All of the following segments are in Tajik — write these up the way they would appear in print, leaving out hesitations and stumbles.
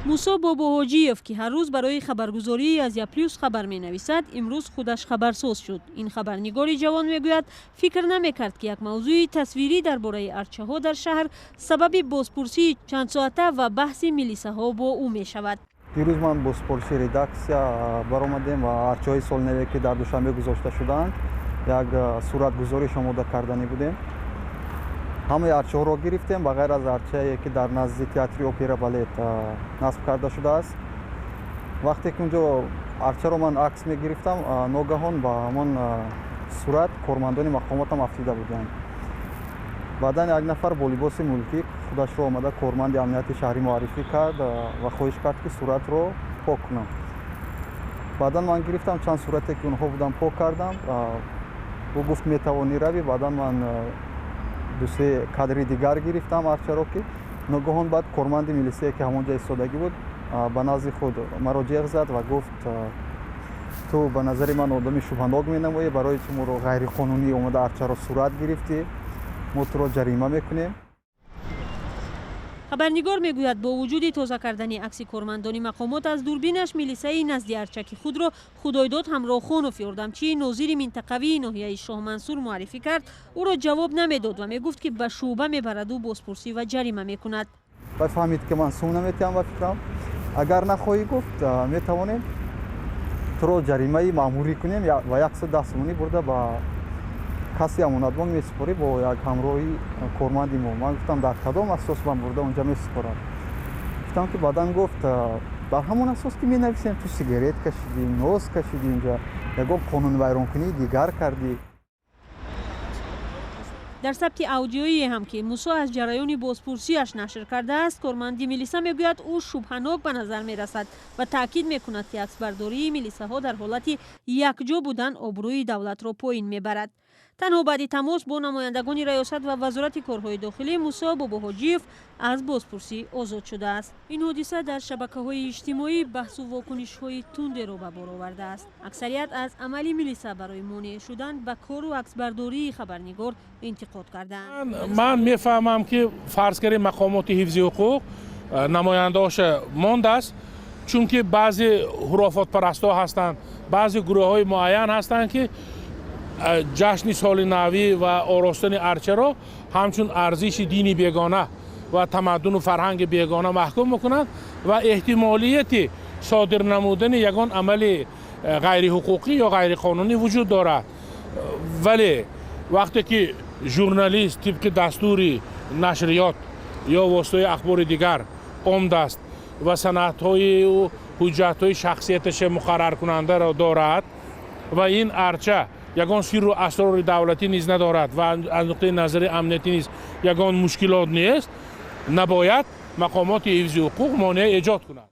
Мусо Бобоҳоҷиев, ки ҳар рӯз барои хабаргузории Азия Плюс хабар менависад, имрӯз худаш хабарсоз шуд. Ин хабарнигори ҷавон мегӯяд, фикр намекард, ки як мавзӯи тасвирӣ дар бораи арчаҳо дар шаҳр сабаби бозпурсии чандсоата ва баҳси милисаҳо бо ӯ мешавад. Дирӯз ман бо супориши редаксия баромадем ва арчаҳои солнаве, ки дар Душанбе гузошта шудаанд, як суратгузориш омода карданӣ будем. Ҳамаи арчаҳоро гирифтем, ба ғайр аз арчае, ки дар назди театри опера балет насб карда шудааст. Вақте ки унҷо арчаро ман акс мегирифтам, ногаҳон ба ҳамон сурат кормандони мақомотам афтида буданд. Баъдан як нафар бо либоси мулкӣ худашро омада корманди амнияти шаҳрӣ муаррифӣ кард ва хоҳиш кард, ки суратро пок кунам. Баъдан ман гирифтам, чанд сурате, ки онҳо буданд, пок кардам. Ӯ гуфт: «Метавонӣ равӣ». Баъдан ман дусе кадри дигар гирифтам арчаро, ки ногаҳон баъд корманди милисие, ки ҳамон ҷо истодагӣ буд, ба назди худ маро ҷеғ зад ва гуфт: «Ту ба назари ман одами шубҳанок менамоӣ. Барои чӣ моро ғайриқонунӣ омада арчаро сурат гирифтӣ? Мо туро ҷарима мекунем». Хабарнигор мегӯяд, бо вуҷуди тоза кардани акси кормандони мақомот аз дурбинаш, милисаи назди арча, ки худро Худойдод Ҳамроҳхонов, ёрдамчии нозири минтақавии ноҳияи Шоҳмансур муаррифӣ кард, ӯро ҷавоб намедод ва мегуфт, ки ба шӯъба мебараду бозпурсӣ ва ҷарима мекунад. Баъд фаҳмид, ки ман сум наметиҳам. Ба фикрам, агар нахоҳӣ, гуфт, метавонем туро ҷаримаи маъмурӣ кунем ва 110 сомонӣ бурда ба кассаи Амонатбонк месупорӣ бо як ҳамроҳи корманди мо. Ман гуфтам: «Дар кадом асос ман бурда унҷа месупорам?» Гуфтам, ки баъдан гуфт: «Бар ҳамон асос, ки менависем, ту сигарет кашидӣ, нос кашидӣ, инҷа ягон қонунвайронкунии дигар кардӣ». Дар сабти аудиоие ҳам, ки Мусо аз ҷараёни бозпурсиаш нашр кардааст, корманди милиса мегӯяд, ӯ шубҳанок ба назар мерасад ва таъкид мекунад, ки аксбардории милисаҳо дар ҳолати якҷо будан обрӯи давлатро поин мебарад. Танҳо баъди тамос бо намояндагони раёсат ва Вазорати корҳои дохилӣ Мусо Бобоҳоҷиев аз бозпурсӣ озод шудааст. Ин ҳодиса дар шабакаҳои иҷтимоӣ баҳсу вокунишҳои тундеро ба бор овардааст. Аксарият аз амали милиса барои монеъ шудан ба кору аксбардории хабарнигор интиқод кардаанд. Ман мефаҳмам, ки фарз кардем, мақомоти ҳифзи ҳуқуқ намояндаоша мондааст, чунки баъзе хурофотпарастҳо ҳастанд, баъзе гурӯҳҳои муайян ҳастанд, ки ҷашни соли навӣ ва оростани арчаро ҳамчун арзиши дини бегона ва тамаддуну фарҳанги бегона маҳкум мекунанд ва эҳтимолияти содир намудани ягон амали ғайриҳуқуқӣ ё ғайриқонунӣ вуҷуд дорад. Вале вақте ки журналист тибқи дастури нашриёт ё воситаи ахбори дигар омдааст ва санадҳои ҳуҷҷатҳои шахсияташа муқарраркунандаро дорад ва ин арча ягон сирру асрори давлатӣ низ надорад ва аз нуқтаи назари амниятӣ низ ягон мушкилот нест, набояд мақомоти ҳифзи ҳуқуқ монеа эҷод кунад.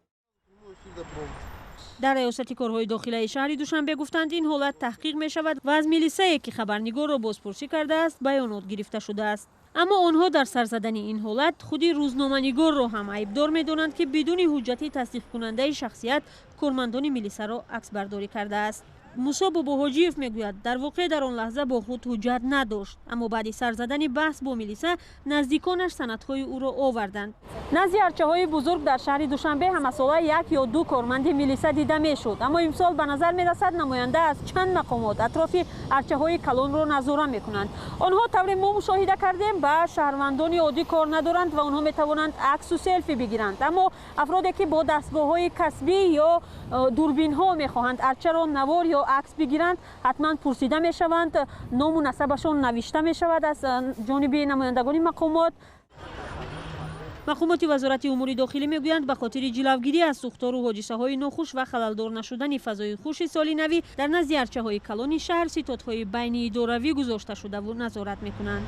Дар раёсати корҳои дохилаи шаҳри Душанбе гуфтанд, ин ҳолат таҳқиқ мешавад ва аз милисае, ки хабарнигорро бозпурсӣ кардааст, баёнот гирифта шудааст. Аммо онҳо дар сар задани ин ҳолат худи рӯзноманигорро ҳам айбдор медонанд, ки бидуни ҳуҷҷати тасдиқкунандаи шахсият кормандони милисаро аксбардорӣ кардааст. Мусо Бобоҳоҷиев мегӯяд, дар воқеъ дар он лаҳза бо худ ҳуҷҷат надошт, аммо баъди сар задани баҳс бо милиса наздиконаш санадҳои ӯро оварданд. Назди арчаҳои бузург дар шаҳри Душанбе ҳамасола як ё ду корманди милиса дида мешуд, аммо имсол ба назар мерасад, намоянда аз чанд мақомот атрофи арчаҳои калонро назора мекунанд. Онҳо, тавре мо мушоҳида кардем, ба шаҳрвандони оддӣ кор надоранд ва онҳо метавонанд аксу селфи бигиранд. Аммо афроде, ки бо дастгоҳҳои касбӣ ё дурбинҳо мехоҳанд арчаро навор ё акс бигиранд, ҳатман пурсида мешаванд, ному насабашон навишта мешавад аз ҷониби намояндагони мақомот. Мақомоти Вазорати умури дохилӣ мегӯянд, ба хотири ҷилавгирӣ аз сӯхтору ҳодисаҳои нохуш ва халалдор нашудани фазои хуши соли навӣ дар назди арчаҳои калони шаҳр ситодҳои байниидоравӣ гузошта шудаву назорат мекунанд.